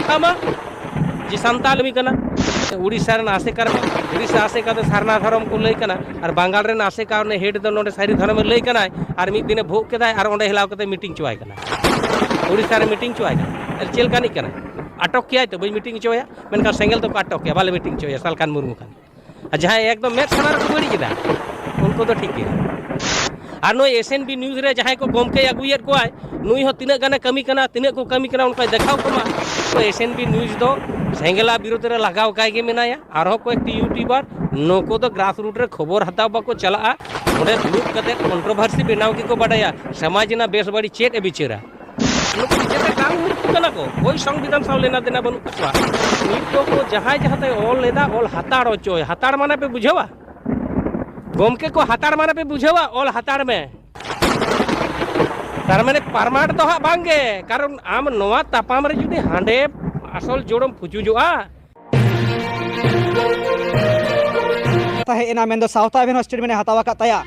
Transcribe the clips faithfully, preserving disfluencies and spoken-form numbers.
ᱠᱟᱢᱟ ᱡᱮ ᱥᱟᱱᱛᱟᱲ ᱢᱤ ᱠᱟᱱᱟ᱾ ᱩᱲᱤᱥᱥᱟ ᱨᱮᱱ ᱟᱥᱮᱠᱟ ᱨᱮ, ᱩᱲᱤᱥᱥᱟ ᱟᱥᱮᱠᱟ ᱫᱚ ᱥᱟᱨᱱᱟ ᱫᱷᱚᱨᱚᱢ ᱠᱚ ᱞᱟᱹᱭ ᱠᱟᱱᱟ, ᱟᱨ ᱵᱟᱝᱜᱟᱞ ᱨᱮᱱ ᱟᱥᱮᱠᱟ ᱩᱱᱤ ᱦᱮᱰ ᱫᱚ ᱱᱚᱰᱮ ᱥᱟᱹᱨᱤ ᱫᱷᱚᱨᱚᱢᱮ ᱞᱟᱹᱭ ᱠᱟᱱᱟᱭ, ᱟᱨ ᱢᱤᱫ ᱫᱤᱱᱮ ᱵᱷᱳᱜ ᱠᱮᱫᱟᱭ ᱟᱨ ᱚᱸᱰᱮ ᱦᱮᱞᱟᱣ ᱠᱟᱛᱮ ᱢᱤᱴᱤᱝ ᱦᱚᱪᱚᱣᱟᱭ ᱠᱟᱱᱟ᱾ ᱩᱲᱤᱥᱥᱟ ᱨᱮ ᱢᱤᱴᱤᱝ ᱦᱚᱪᱚᱣᱟᱭ ᱠᱟᱱᱟ᱾ ᱟᱨ ᱪᱮᱫ ᱞᱮᱠᱟᱱᱤᱡ ᱠᱟᱱᱟᱭ? ᱟᱴᱚᱠ ᱠᱮᱭᱟᱭ ᱛᱚ, ᱵᱟᱹᱧ ᱢᱤᱴᱤᱝ ᱦᱚᱪᱚᱣᱟᱭᱟ? ᱢᱮᱱᱠᱷᱟᱱ ᱥᱮᱸᱜᱮᱞ ᱫᱚᱠᱚ ᱟᱴᱚᱠ ᱠᱮᱭᱟ, ᱵᱟᱞᱮ ᱢᱤᱴᱤᱝ ᱦᱚᱪᱚᱣᱟᱭᱟ ᱥᱟᱞᱠᱷᱟᱱ ᱢᱩᱨᱢᱩ ᱠᱷᱟᱱ᱾ ᱟᱨ ᱡᱟᱦᱟᱸᱭ ᱮᱠᱫᱚᱢ ᱢᱮᱫ ᱥᱟᱢᱟᱝ ᱨᱮᱠᱚ ᱵᱟᱹᱲᱤᱡ ᱮᱫᱟ, ᱩᱱᱠᱩ ᱫᱚ ᱴᱷᱤᱠ ᱜᱮᱭᱟ᱾ ᱟᱨ ᱱᱩᱭ ᱮᱥ ᱮᱱ ᱵᱤ ᱱᱤᱭᱩᱡᱽ ᱨᱮ ᱡᱟᱦᱟᱸᱭ ᱠᱚ ᱜᱚᱢᱠᱮᱭ ᱟᱹᱜᱩᱭᱮᱫ ᱠᱚᱣᱟᱭ, ᱱᱩᱭ ᱦᱚᱸ ᱛᱤᱱᱟᱹᱜ ᱜᱟᱱᱮ ᱠᱟᱹᱢᱤ ᱠᱟᱱᱟ, ᱛᱤᱱᱟᱹᱜ ᱠᱚ ᱠᱟᱹᱢᱤ ᱠᱟᱱᱟ, ᱚᱱᱠᱟᱭ ᱫᱮᱠᱷᱟᱣ ᱠᱚᱢᱟ᱾ ᱛᱚ ᱮᱥ ᱮᱱ ᱵᱤ ᱱᱤᱭᱩᱡᱽ ᱫᱚ ᱥᱮᱸᱜᱮᱞᱟ ᱵᱤᱨᱩᱫᱽ ᱨᱮ ᱞᱟᱜᱟᱣ ᱠᱟᱭ ᱜᱮ ᱢᱮᱱᱟᱭᱟ᱾ ᱟᱨᱦᱚᱸ ᱠᱚᱭᱮᱠᱴᱤ ᱭᱩᱴᱩᱵᱟᱨ ᱱᱩᱠᱩ ᱫᱚ ᱜᱨᱟᱥ ᱨᱩᱴ ᱨᱮ ᱠᱷᱚᱵᱚᱨ ᱦᱟᱛᱟᱣ ᱵᱟᱠᱚ ᱪᱟᱞᱟᱜᱼᱟ, ᱚᱸᱰᱮ ᱫᱩᱲᱩᱵ ᱠᱟᱛᱮ ᱠᱚᱱᱴᱨᱳᱵᱷᱟᱨᱥᱤ ᱵᱮᱱᱟᱣ ᱜᱮᱠᱚ ᱵᱟᱰᱟᱭᱟ᱾ ᱥᱚᱢᱟᱡᱽ ᱨᱮᱱᱟᱜ ᱵᱮᱥ ᱵᱟᱹᱲᱤᱡ ᱪᱮᱫ ᱮ ᱵᱤᱪᱟᱹᱨᱟ? ᱱᱩᱠᱩ ᱱᱤᱡᱮᱛᱮ ᱵᱟᱝ ᱦᱩᱭᱩᱜ ᱠᱟᱱᱟ ᱠᱚ, ᱳᱭ ᱥᱚᱝᱵᱤᱫᱷᱟᱱ ᱥᱟᱶ ᱞᱮᱱᱟ ᱫᱮᱱᱟ ᱵᱟᱹᱱᱩᱜ ᱛᱟᱠᱚᱣᱟ᱾ ᱱᱤᱛ ᱫᱚ ᱠᱚ ᱡᱟᱦᱟᱸᱭ ᱡᱟᱦᱟᱸ ᱛᱮ ᱚᱞ ᱞᱮᱫᱟ, ᱚᱞ ᱦᱟᱛᱟᱲ ᱦᱚᱪᱚᱭ, ᱦᱟᱛᱟᱲ ᱢᱟᱱᱮ ᱯᱮ ᱵᱩᱡᱷᱟᱹᱣᱟ? ᱜᱚᱢᱠᱮ ᱠᱚ, ᱦᱟᱛᱟᱲ ᱢᱟᱱᱮ ᱯᱮ ᱵᱩᱡᱷᱟᱹᱣᱟ? ᱚᱞ ᱦᱟᱛᱟᱲ ᱢᱮ᱾ ᱛᱟᱨ ᱢᱟᱱᱮ ᱯᱟᱨᱢᱟᱱᱴ ᱫᱚ ᱦᱟᱸᱜ ᱵᱟᱝ ᱜᱮ, ᱠᱟᱨᱚᱱ ᱟᱢ ᱱᱚᱣᱟ ᱛᱟᱯᱟᱢ ᱨᱮ ᱡᱩᱫᱤ ᱦᱟᱸᱰᱮ ᱟᱥᱚᱞ ᱡᱳᱲᱮᱢ ᱯᱩᱪᱩᱡᱚᱜᱼᱟ᱾ ᱠᱟᱛᱷᱟ ᱦᱮᱡ ᱮᱱᱟ, ᱢᱮᱱᱫᱚ ᱥᱟᱶᱛᱟ ᱮᱵᱷᱮᱱ ᱦᱚᱸ ᱥᱴᱮᱴᱢᱮᱱᱴ ᱮ ᱦᱟᱛᱟᱣ ᱟᱠᱟᱫ ᱛᱟᱭᱟ,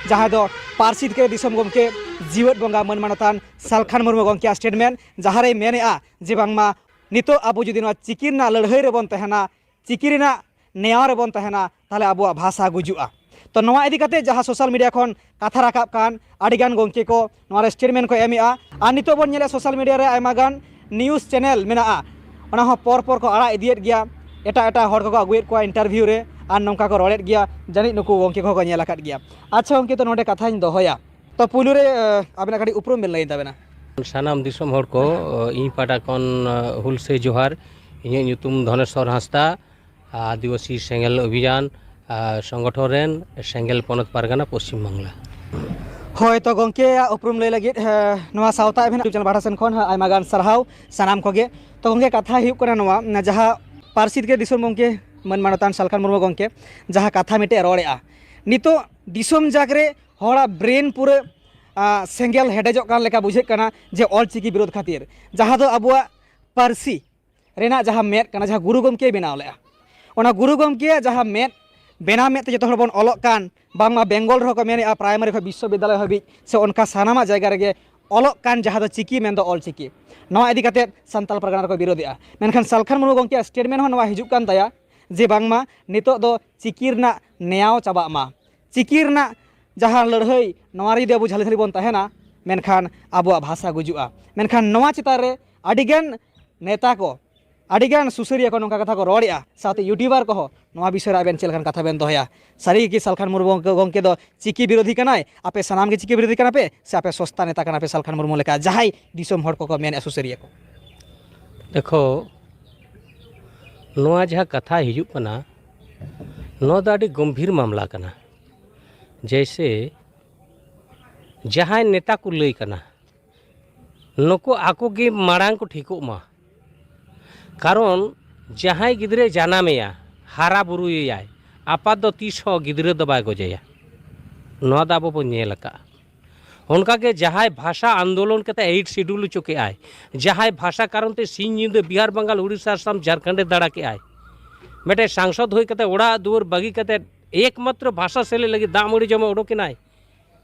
ᱡᱟᱦᱟᱸ ᱫᱚ ᱯᱟᱹᱨᱥᱤ ᱛᱮ ᱫᱤᱥᱚᱢ ᱜᱚᱢᱠᱮ ᱡᱤᱣᱮᱫ ᱵᱚᱸᱜᱟ ᱢᱟᱹᱱ ᱢᱟᱱᱚᱛᱟᱱ ᱥᱟᱞᱠᱷᱟᱱ ᱢᱩᱨᱢᱩ ᱜᱚᱢᱠᱮᱭᱟᱜ ᱥᱴᱮᱴᱢᱮᱱᱴ, ᱡᱟᱦᱟᱸ ᱨᱮᱭ ᱢᱮᱱᱮᱫᱼᱟ ᱡᱮ ᱵᱟᱝᱢᱟ ᱱᱤᱛᱚᱜ ᱟᱵᱚ ᱡᱩᱫᱤ ᱱᱚᱣᱟ ᱪᱤᱠᱤ ᱨᱮᱱᱟᱜ ᱞᱟᱹᱲᱦᱟᱹᱭ ᱨᱮᱵᱚᱱ ᱛᱟᱦᱮᱱᱟ, ᱪᱤᱠᱤ ᱨᱮᱱᱟᱜ ᱱᱮᱭᱟᱣ ᱨᱮᱵᱚᱱ ᱛᱟᱦᱮᱱᱟ, ᱛᱟᱦᱚᱞᱮ ᱟᱵᱚᱣᱟᱜ ᱵᱷᱟᱥᱟ ᱜᱩᱡᱩᱜᱼᱟ᱾ ᱛᱚ ᱱᱚᱣᱟ ᱤᱫᱤ ᱠᱟᱛᱮ ᱡᱟᱦᱟᱸ ᱥᱳᱥᱟᱞ ᱢᱤᱰᱤᱭᱟ ᱠᱷᱚᱱ ᱠᱟᱛᱷᱟ ᱨᱟᱠᱟᱵ ᱠᱟᱱ, ᱟᱹᱰᱤᱜᱟᱱ ᱜᱚᱢᱠᱮ ᱠᱚ ᱱᱚᱣᱟ ᱨᱮ ᱥᱴᱮᱴᱢᱮᱱᱴ ᱠᱚ ᱮᱢᱮᱫᱼᱟ᱾ ᱟᱨ ᱱᱤᱛᱚᱜ ᱵᱚᱱ ᱧᱮᱞᱮᱫ ᱥᱳᱥᱟᱞ ᱢᱤᱰᱤᱭᱟ ᱨᱮ ᱟᱭᱢᱟ ᱜᱟᱱ ᱱᱤᱭᱩᱡᱽ ᱪᱮᱱᱮᱞ ᱢᱮᱱᱟᱜᱼᱟ, ᱚᱱᱟ ᱦᱚᱸ ᱯᱚᱨ ᱯᱚᱨ ᱠᱚ ᱟᱲᱟᱜ ᱤᱫᱤᱭᱮᱫ ᱜᱮᱭᱟ᱾ ᱮᱴᱟᱜ ᱮᱴᱟᱜ ᱦᱚᱲ ᱠᱚᱠᱚ ᱟᱹᱜᱩᱭᱮᱫ ᱠᱚᱣᱟ ᱤᱱᱴᱟᱨᱵᱷᱤᱭᱩ ᱨᱮ, ᱟᱨ ᱱᱚᱝᱠᱟ ᱠᱚ ᱨᱚᱲᱮᱫ ᱜᱮᱭᱟ᱾ ᱡᱟᱹᱱᱤᱡ ᱱᱩᱠᱩ ᱜᱚᱢᱠᱮ ᱠᱚᱦᱚᱸ ᱠᱚ ᱧᱮᱞ ᱟᱠᱟᱫ ᱜᱮᱭᱟ᱾ ᱟᱪᱪᱷᱟ ᱜᱚᱢᱠᱮ, ᱛᱚ ᱱᱚᱰᱮ ᱠᱟᱛᱷᱟᱧ ᱫᱚᱦᱚᱭᱟ, ᱛᱚ ᱯᱩᱭᱞᱩ ᱨᱮ ᱟᱹᱵᱤᱱᱟᱜ ᱠᱟᱹᱴᱤᱡ ᱩᱯᱨᱩᱢ ᱵᱮᱱ ᱞᱟᱹᱭ ᱛᱟᱵᱮᱱᱟ᱾ ᱥᱟᱱᱟᱢ ᱫᱤᱥᱚᱢ ᱦᱚᱲ ᱠᱚ, ᱤᱧ ᱯᱟᱦᱴᱟ ᱠᱷᱚᱱ ᱦᱩᱞᱥᱟᱹᱭ ᱡᱚᱦᱟᱨ᱾ ᱤᱧᱟᱹᱜ ᱧᱩᱛᱩᱢ ᱫᱷᱚᱱᱮᱥᱣᱚᱨ ᱦᱟᱸᱥᱫᱟ, ᱟᱹᱫᱤᱵᱟᱹᱥᱤ ᱥᱮᱸᱜᱮᱞ ᱚᱵᱷᱤᱡᱟᱱ, ᱥᱚᱝᱜᱚᱴᱷᱚᱱ ᱨᱮᱱ, ᱥᱮᱸᱜᱮᱞ ᱯᱚᱱᱚᱛ ᱯᱟᱨᱜᱟᱱᱟ, ᱯᱚᱥᱪᱤᱢ ᱵᱟᱝᱞᱟ᱾ ᱦᱳᱭ, ᱛᱚ ᱜᱚᱢᱠᱮᱭᱟᱜ ᱩᱯᱨᱩᱢ ᱞᱟᱹᱭ ᱞᱟᱹᱜᱤᱫ ᱱᱚᱣᱟ ᱥᱟᱶᱛᱟ ᱮᱵᱷᱮᱱ ᱪᱮᱱᱮᱞ ᱯᱟᱦᱴᱟ ᱥᱮᱱ ᱠᱷᱚᱱ ᱟᱭᱢᱟ ᱜᱟᱱ ᱥᱟᱨᱦᱟᱣ ᱥᱟᱱᱟᱢ ᱠᱚᱜᱮ᱾ ᱛᱚ ᱜᱚᱢᱠᱮ, ᱠᱟᱛᱷᱟ ᱦᱩᱭᱩᱜ ᱠᱟᱱᱟ ᱱᱚᱣᱟ, ᱡᱟᱦᱟᱸ ᱯᱟᱹᱨᱥᱤ ᱛᱮᱜᱮ ᱫᱤᱥᱚᱢ ᱜᱚᱢᱠᱮ ᱢᱟᱹᱱ ᱢᱟᱱᱚᱛᱟᱱ ᱥᱟᱞᱠᱷᱟᱱ ᱢᱩᱨᱢᱩ ᱜᱚᱢᱠᱮ ᱡᱟᱦᱟᱸ ᱠᱟᱛᱷᱟ ᱢᱤᱫᱴᱮᱡ ᱨᱚᱲᱮᱫᱼᱟ, ᱱᱤᱛᱚᱜ ᱫᱤᱥᱚᱢ ᱡᱟᱠ ᱨᱮ ᱦᱚᱲᱟᱜ ᱵᱨᱮᱱ ᱯᱩᱨᱟᱹ ᱥᱮᱸᱜᱮᱞ ᱦᱮᱰᱮᱡᱚᱜ ᱠᱟᱱ ᱞᱮᱠᱟ ᱵᱩᱡᱷᱟᱹᱜ ᱠᱟᱱᱟ, ᱡᱮ ᱚᱞ ᱪᱤᱠᱤ ᱵᱤᱨᱳᱫᱷ ᱠᱷᱟᱹᱛᱤᱨ, ᱡᱟᱦᱟᱸ ᱫᱚ ᱟᱵᱚᱣᱟᱜ ᱯᱟᱹᱨᱥᱤ ᱨᱮᱱᱟᱜ ᱡᱟᱦᱟᱸ ᱢᱮᱫ ᱠᱟᱱᱟ, ᱡᱟᱦᱟᱸ ᱜᱩᱨᱩ ᱜᱚᱢᱠᱮᱭ ᱵᱮᱱᱟᱣ ᱞᱮᱫᱼᱟ, ᱚᱱᱟ ᱜᱩᱨᱩ ᱜᱚᱢᱠᱮᱭᱟᱜ ᱡᱟᱦᱟᱸ ᱢᱮᱫ ᱵᱮᱱᱟᱣ ᱢᱮᱫ ᱛᱮ ᱡᱚᱛᱚ ᱦᱚᱲ ᱵᱚᱱ ᱚᱞᱚᱜ ᱠᱟᱱ, ᱵᱟᱝᱢᱟ ᱵᱮᱝᱜᱚᱞ ᱨᱮᱦᱚᱸ ᱠᱚ ᱢᱮᱱᱮᱫᱼᱟ ᱯᱨᱟᱭᱢᱟᱨᱤ ᱠᱷᱚᱱ ᱵᱤᱥᱥᱚᱵᱤᱫᱽᱫᱟᱞᱚᱭ ᱦᱟᱹᱵᱤᱡ ᱥᱮ ᱚᱱᱠᱟ ᱥᱟᱱᱟᱢᱟᱜ ᱡᱟᱭᱜᱟ ᱨᱮᱜᱮ ᱚᱞᱚᱜ ᱠᱟᱱ ᱡᱟᱦᱟᱸ ᱫᱚ ᱪᱤᱠᱤ, ᱢᱮᱱᱫᱚ ᱚᱞ ᱪᱤᱠᱤ, ᱱᱚᱣᱟ ᱤᱫᱤ ᱠᱟᱛᱮ ᱥᱟᱱᱛᱟᱲ ᱯᱟᱨᱜᱟᱱᱟ ᱨᱮᱠᱚ ᱵᱤᱨᱳᱫᱮᱜᱼᱟ᱾ ᱢᱮᱱᱠᱷᱟᱱ ᱥᱟᱞᱠᱷᱟᱱ ᱢᱩᱨᱢᱩ ᱜᱚᱢᱠᱮᱭᱟᱜ ᱥᱴᱮᱴᱢᱮᱱᱴ ᱦᱚᱸ ᱱᱚᱣᱟ ᱦᱤᱡᱩᱜ ᱠᱟᱱ ᱛᱟᱭᱟ ᱡᱮ ᱵᱟᱝᱢᱟ ᱱᱤᱛᱚᱜ ᱫᱚ ᱪᱤᱠᱤ ᱨᱮᱱᱟᱜ ᱱᱮᱭᱟᱣ ᱪᱟᱵᱟᱜ ᱢᱟ, ᱪᱤᱠᱤ ᱨᱮᱱᱟᱜ ᱡᱟᱦᱟᱸ ᱞᱟᱹᱲᱦᱟᱹᱭ, ᱱᱚᱣᱟ ᱨᱮ ᱡᱩᱫᱤ ᱟᱵᱚ ᱡᱷᱟᱹᱞᱤ ᱡᱷᱟᱹᱞᱤ ᱵᱚᱱ ᱛᱟᱦᱮᱱᱟ, ᱢᱮᱱᱠᱷᱟᱱ ᱟᱵᱚᱣᱟᱜ ᱵᱷᱟᱥᱟ ᱜᱩᱡᱩᱜᱼᱟ᱾ ᱢᱮᱱᱠᱷᱟᱱ ᱱᱚᱣᱟ ᱪᱮᱛᱟᱱ ᱨᱮ ᱟᱹᱰᱤᱜᱟᱱ ᱱᱮᱛᱟ ᱠᱚ, ᱟᱹᱰᱤᱜᱟᱱ ᱥᱩᱥᱟᱹᱨᱤᱭᱟᱹ ᱠᱚ ᱱᱚᱝᱠᱟ ᱠᱟᱛᱷᱟ ᱠᱚ ᱨᱚᱲᱮᱫᱼᱟ, ᱥᱟᱶᱛᱮ ᱭᱩᱴᱩᱵᱟᱨ ᱠᱚᱦᱚᱸ᱾ ᱱᱚᱣᱟ ᱵᱤᱥᱚᱭ ᱨᱮ ᱟᱵᱮᱱ ᱪᱮᱫ ᱞᱮᱠᱟᱱ ᱠᱟᱛᱷᱟ ᱵᱮᱱ ᱫᱚᱦᱚᱭᱟ? ᱥᱟᱹᱨᱤ ᱜᱮ ᱥᱟᱞᱠᱷᱟᱱ ᱢᱩᱨᱢᱩ ᱜᱚᱢᱠᱮ, ᱜᱚᱢᱠᱮ ᱫᱚ ᱪᱤᱠᱤ ᱵᱤᱨᱳᱫᱷᱤ ᱠᱟᱱᱟᱭ? ᱟᱯᱮ ᱥᱟᱱᱟᱢ ᱜᱮ ᱪᱤᱠᱤ ᱵᱤᱨᱳᱫᱷᱤ ᱠᱟᱱᱟ ᱯᱮ, ᱥᱮ ᱟᱯᱮ ᱥᱚᱥᱛᱟ ᱱᱮᱛᱟ ᱠᱟᱱᱟ ᱯᱮ ᱥᱟᱞᱠᱷᱟᱱ ᱢᱩᱨᱢᱩ ᱞᱮᱠᱟ, ᱡᱟᱦᱟᱸᱭ ᱫᱤᱥᱚᱢ ᱦᱚᱲ ᱠᱚᱠᱚ ᱢᱮᱱᱮᱫᱼᱟ, ᱥᱩᱥᱟᱹᱨᱤᱭᱟᱹ ᱠᱚ? ᱫᱮᱠᱷᱚ, ᱱᱚᱣᱟ ᱡᱟᱦᱟᱸ ᱠᱟᱛᱷᱟ ᱦᱤᱡᱩᱜ ᱠᱟᱱᱟ, ᱱᱚᱣᱟ ᱫᱚ ᱟᱹᱰᱤ ᱜᱚᱢᱵᱷᱤᱨ ᱢᱟᱢᱞᱟ ᱠᱟᱱᱟ᱾ ᱡᱮᱭᱥᱮ ᱡᱟᱦᱟᱸᱭ ᱱᱮᱛᱟ ᱠᱚ ᱞᱟᱹᱭ ᱠᱟᱱᱟ, ᱱᱩᱠᱩ ᱟᱠᱚ ᱜᱮ ᱢᱟᱲᱟᱝ ᱠᱚ ᱴᱷᱤᱠᱚᱜ ᱢᱟ᱾ ᱠᱟᱨᱚᱱ ᱡᱟᱦᱟᱸᱭ ᱜᱤᱫᱽᱨᱟᱹᱭ ᱡᱟᱱᱟᱢᱮᱭᱟ, ᱦᱟᱨᱟ ᱵᱩᱨᱩᱭᱮᱭᱟᱭ, ᱟᱯᱟᱛ ᱫᱚ ᱛᱤᱥ ᱦᱚᱸ ᱜᱤᱫᱽᱨᱟᱹ ᱫᱚ ᱵᱟᱭ ᱜᱚᱡᱮᱭᱟ᱾ ᱱᱚᱣᱟ ᱫᱚ ᱟᱵᱚ ᱵᱚᱱ ᱧᱮᱞ ᱟᱠᱟᱫᱼᱟ᱾ ᱚᱱᱠᱟᱜᱮ ᱡᱟᱦᱟᱸᱭ ᱵᱷᱟᱥᱟ ᱟᱱᱫᱳᱞᱚᱱ ᱠᱟᱛᱮ ᱮᱭᱤᱴ ᱥᱤᱰᱩᱞ ᱦᱚᱪᱚ ᱠᱮᱜᱼᱟᱭ, ᱡᱟᱦᱟᱸᱭ ᱵᱷᱟᱥᱟ ᱠᱟᱨᱚᱱ ᱛᱮ ᱥᱤᱧ ᱧᱤᱫᱟᱹ ᱵᱤᱦᱟᱨ, ᱵᱟᱝᱜᱟᱞ, ᱩᱲᱤᱥᱥᱟ, ᱟᱥᱟᱢ, ᱡᱷᱟᱲᱠᱷᱚᱸᱰᱮ ᱫᱟᱬᱟ ᱠᱮᱜᱼᱟᱭ, ᱢᱤᱫᱴᱮᱱ ᱥᱟᱝᱥᱚᱫ ᱦᱩᱭ ᱠᱟᱛᱮ ᱚᱲᱟᱜ ᱫᱩᱣᱟᱹᱨ ᱵᱟᱹᱜᱤ ᱠᱟᱛᱮ ᱮᱠᱢᱟᱛᱨᱚ ᱵᱷᱟᱥᱟ ᱥᱮᱞᱮᱫ ᱞᱟᱹᱜᱤᱫ ᱫᱟᱜ ᱢᱟᱹᱲᱤ ᱡᱚᱢᱮ ᱩᱰᱩᱠ ᱮᱱᱟᱭ,